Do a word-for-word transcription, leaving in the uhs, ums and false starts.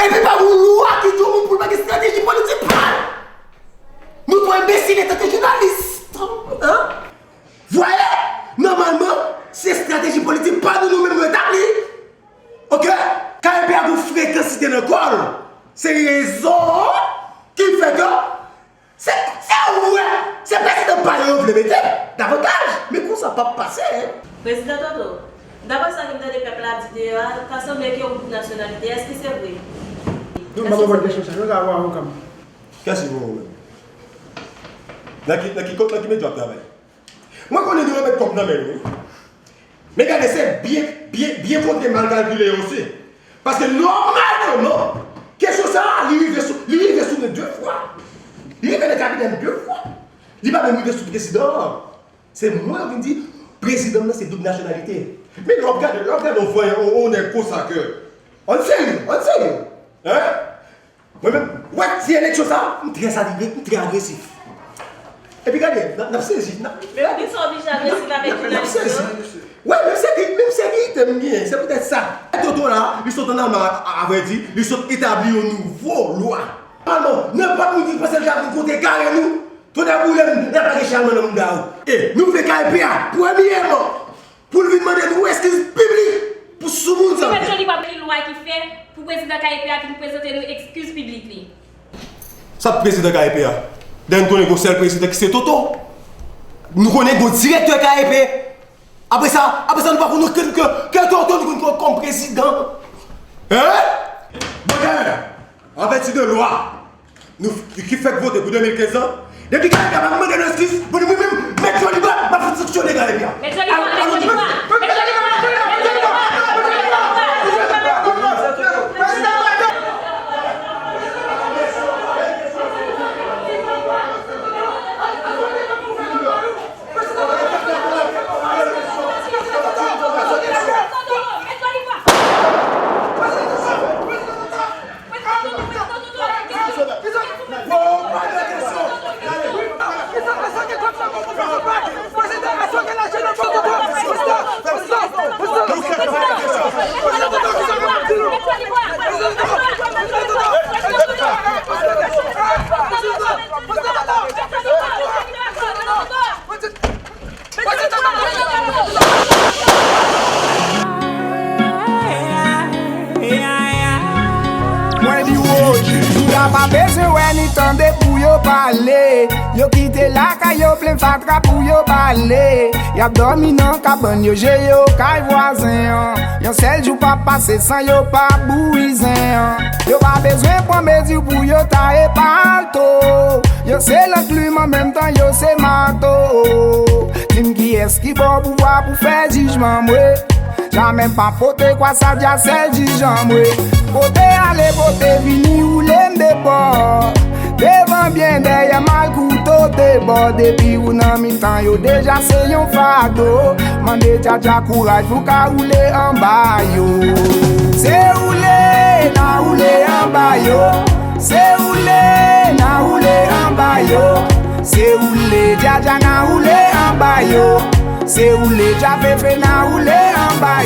Epi pa gen yon lwa ki di yon moun pou l pa gen estrateji politik pa l. Nou twò enbesil antanke jounalis. Hein? Vwala, nòmalman, se estrateji politik pa nou, nou menm nou etabli. Oke? K E P a gen yon frekansite nan kò l. Se rezon ki fè ke se, se vre, se prezidan pa yo yo vle mete davantaj, men konsa p ap pase. Prezidan Toto, daprè sa ke m tande pèp la di deyò a, ta sanble ke ou doub nasyonalite, èske se vre? Non, m pa konprann kesyon sa. Yo ka wè avoka m. Kiyès ki wè ou menm? Nan ki, nan ki, nan ki medya w ap travay? Mwen konnen nou remèt kòb nan men nou, wi. Men gade, se byen, byen, byen konte mal kalkile yo osi. Paske nòmalman, kesyon sa a, li rive sou, li rive sou nou de fwa. Li rive nan kabinè m de fwa. Li pa menm rive sou prezidan an. Se mwen yo vin di, prezidan m nan se doub nasyonalite. Men lè w ap gade, lè w ap gade yon vanyan, yon, yon nèg konsa ke, ann serye, ann serye. Hein? Mwen menm, wè, ti eleksyon sa, m trè salibre, m trè agresif. Epi gade, n ap, n ap sezi, n ap, Men poukisa w oblije agresif avèk jounalis yo? Wi, menm sekirite, menm sekirite m genyen, se poutèt sa. Toto la, li sot ann Alman, a, a vrè di, li sot etabli yon nouvo lwa. Alman, nenpòt moun ki panse l ka vin kote kare nou, tonnè boule m, n ap lage chalman nan mouda ou. E nou vle K E P a, premyèman, pou l vin mande nou eskiz piblik pou sou moun sa. Mèt Joliba, ki lwa ki fè pou prezidan K E P a vin prezante nou eskiz piblik li? Sa prezidan K E P a? Dayè nou konnen gon sèl prezidan ki se Toto. Nou konnen gon direktè K E P. Apre sa, apre sa nou pa konn okenn ke, ke Toto nou konn kòm, kòm prezidan. Hein? Bon, dayè, an vèti de lwa nou, ki fèk vote pou de mil kenz lan, depi K E P a pa mande nou eskiz, bon, mwen menm, Mèt Joliba, m ap fout sanksyone K E P a. Mèt Joliba, Mèt Joliba, Mèt Joliba, Mèt Joliba, Mèt Joliba. Pa bezwen wè ni tande pou yo pale. Yo kite lakay yo plen fatra pou yo pale. Y ap dòmi nan kabann yo, je yo kay vwazen an. Yon sèl jou p ap pase san yo pa bouyi zen an. Yo pa bezwen pran mezi pou yo taye palto. Yo se lanklim an menm tan yo se mato. Di m kiyès ki ba w pouvwa pou fè jijman mwe. Jamè m pa pote kwa sa dja sèl jijman mwe. Pote ale pote vini woule m debò. Devan byen dèyè mal kouto debò. Depi ou nan mitan yo deja se yon fado. Mande djadja kouraj pou ka woule anba yo. Se woule n a woule anba yo. Se woule n a woule anba yo. Se woule djadja n a woule anba yo. Se woule djafefe n a woule anba